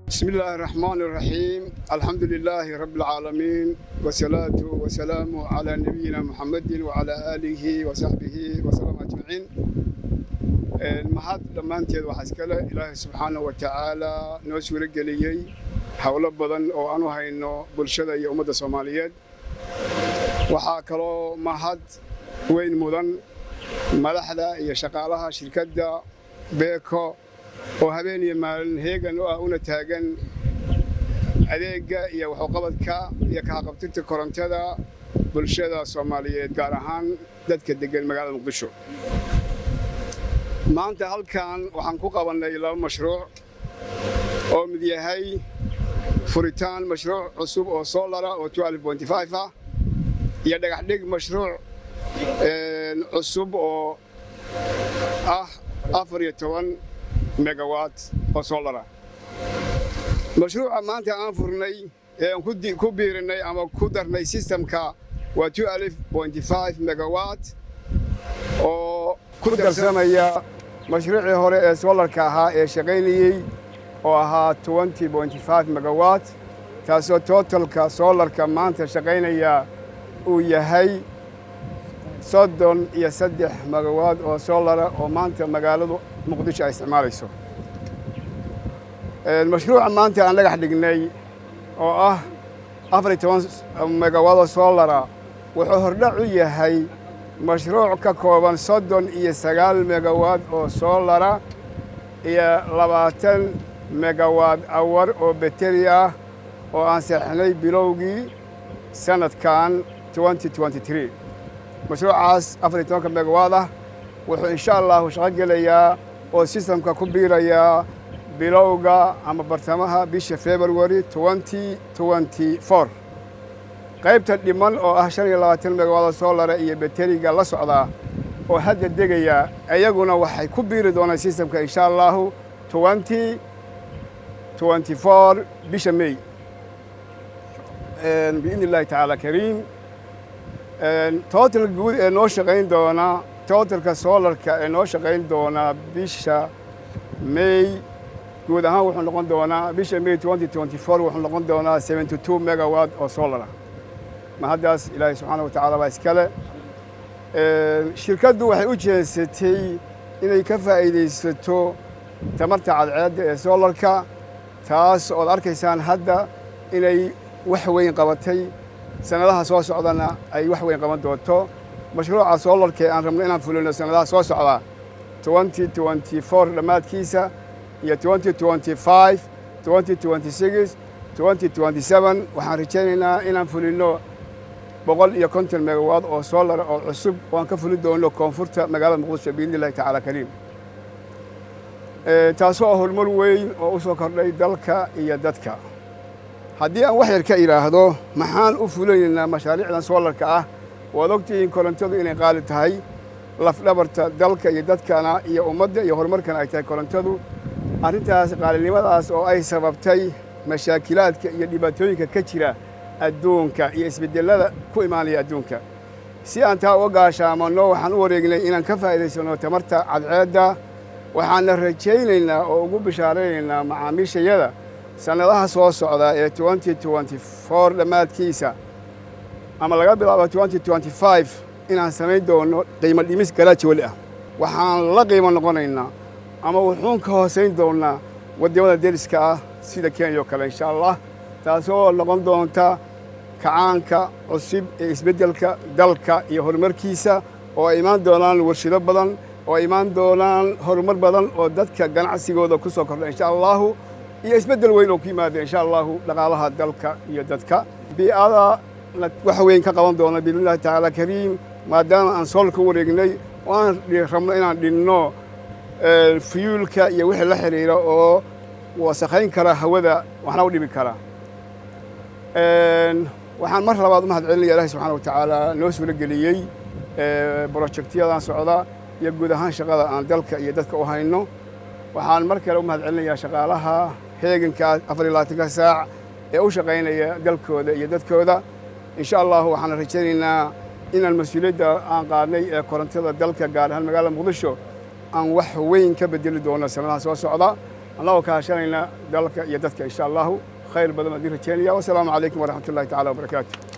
بسم الله الرحمن الرحيم، الحمد لله رب العالمين، والصلاة والسلام على نبينا محمد وعلى آله وصحبه وسلم أجمعين. Mahad dhammaanteed waxaa iskale Ilaahay subxaana wa tacaala noo suuro geliyey howlo badan oo aan u hayno bulshada iyo ummadda Soomaaliyeed. Waxaa kaloo mahad weyn mudan madaxda iyo shaqaalaha shirkadda BECO oo habeen iyo maalin heegan u ah una taagan adeegga iyo waxuqabadka iyo ka haqabtirta korontada bulshada Soomaaliyeed, gaar ahaan dadka deggan magaalada Muqdisho. Maanta halkan waxaan ku qabannay laba mashruuc oo mid yahay furitaan mashruuc cusub oo solar ah oo ah iyo dhagaxdhig mashruuc cusub oo ah 14 megawatt oo solar ah. Mashruuca maanta aan furnay ee aan ku biirinay ama ku darnay systemka waa 12.5 megawatt oo ku darsamaya mashruucii hore ee solarka ahaa ee shaqaynayey oo ahaa 20.5 megawatt, taasoo totalka solarka maanta shaqaynaya uu yahay 33 megawatt oo solar ah oo maanta magaaladu Muqdisho ay isticmaalayso. Mashruuca maanta aan dhagax dhignay oo ah 14 megawatt oo solar ah wuxuu hordhac u yahay mashruuc ka kooban 39 megawatt oo solar ah iyo 20 megawatt hour oo battery ah oo aan saxnay bilowgii sanadkan. Mashruucaas 14-ka megawatt ah wuxuu insha Allahu shaqo gelayaa oo systemka ku biirayaa bilowga ama bartamaha bisha February. Qaybta dhiman oo ah 25 megawatt solar ah iyo batteryga la socdaa oo hadda degaya, iyaguna waxay ku biiri doonaan systemka insha Allahu 2024 bisha May biidni Illahi tacaala kariim. Totalka guud ee noo shaqayn doona, totalka solarka ee noo shaqayn doonaa bisha May guud ahaan wuxuu noqon doonaa, bisha May 2024 wuxuu noqon doonaa 72 megawatt oo solar ah. Mahaddaas Ilaahay subxaana wa tacaala baa iskale. Shirkaddu waxay u jeesatay inay ka faa'iidaysato tamarta cadceedda ee solarka, taas ood arkaysaan hadda inay wax weyn qabatay, sannadaha soo socdana ay wax weyn qaban doonto. Mashruuca solarka ee aan rabno inaan fulino sannadaha soo socda, 2024 dhammaadkiisa iyo 2025, 2026, 2027, waxaan rajaynaynaa inaan fulino 150 megawatt oo solar oo cusub oo aan ka fulin doono koonfurta magaalada Muqdisho biidni Illahi tacaala kariim, taasoo horumar weyn oo u soo kordhay dalka iyo dadka. Haddii aan wax yar ka idhaahdo maxaan u fulinaynaa mashaariicdan solarka ah, waad ogtihiin korontadu inay qaali tahay, lafdhabarta dalka iyo dadkana iyo ummadda iyo horumarkana ay tahay korontadu. Arrintaas qaalinimadaas oo ay sababtay mashaakilaadka iyo dhibaatooyinka ka jira adduunka iyo isbeddellada ku imaanaya adduunka, si aan taa uga gaashaamanno, waxaan u wareegnay inaan ka faa'iidaysano tamarta cadceedda. Waxaana rajaynaynaa oo ugu bishaaraynaynaa macaamiishayada sannadaha soo socda ee 2024 dhammaadkiisa ama laga bilaabo 2025 inaan samayn doono qiimo dhimis gradually ah. Waxaan la qiimo noqonaynaa ama wuxuun ka hoosayn doonaa waddamada deriska ah sida Kenya oo kale insha Allah, taasoo noqon doonta kacaanka cusub ee isbeddelka dalka iyo horumarkiisa, oo ay imaan doonaan warshado badan, oo ay imaan doonaan horumar badan oo dadka ganacsigooda ku soo kordha insha Allahu, iyo isbeddel weyn oo ku yimaada insha Allahu dhaqaalaha dalka iyo dadka bii'ada wax weyn ka qaban doona biidnillahi tacaala kariim, maadaama aan solar ka wareegnay oo aan rabno inaan dhinno fuelka iyo wixii la xiriira oo wasakhayn kara hawada waxna u dhimi kara. Waxaan mar labaad u mahad celinaya Ilahi subxaana wa tacaala noo suuro geliyey projectyadan socda iyo guud ahaan shaqada aan dalka iyo dadka u hayno. Waxaan mar kale u mahad celinayaa shaqaalaha heeganka 24-ka saac ee u shaqaynaya dalkooda iyo dadkooda. Insha Allahu waxaan rajaynaynaa inaan mas-uuliyadda aan qaadnay ee korontada dalka, gaar ahaan magaalada Muqdisho, aan wax weyn ka bedeli doono sannadaha soo socda. Annagoo kaashanayna dalka iyo dadka, insha Allahu khayr badan baan idin rajeynaya. Wasalaamu calaykum waraxmat ullahi tacala wabarakaatu.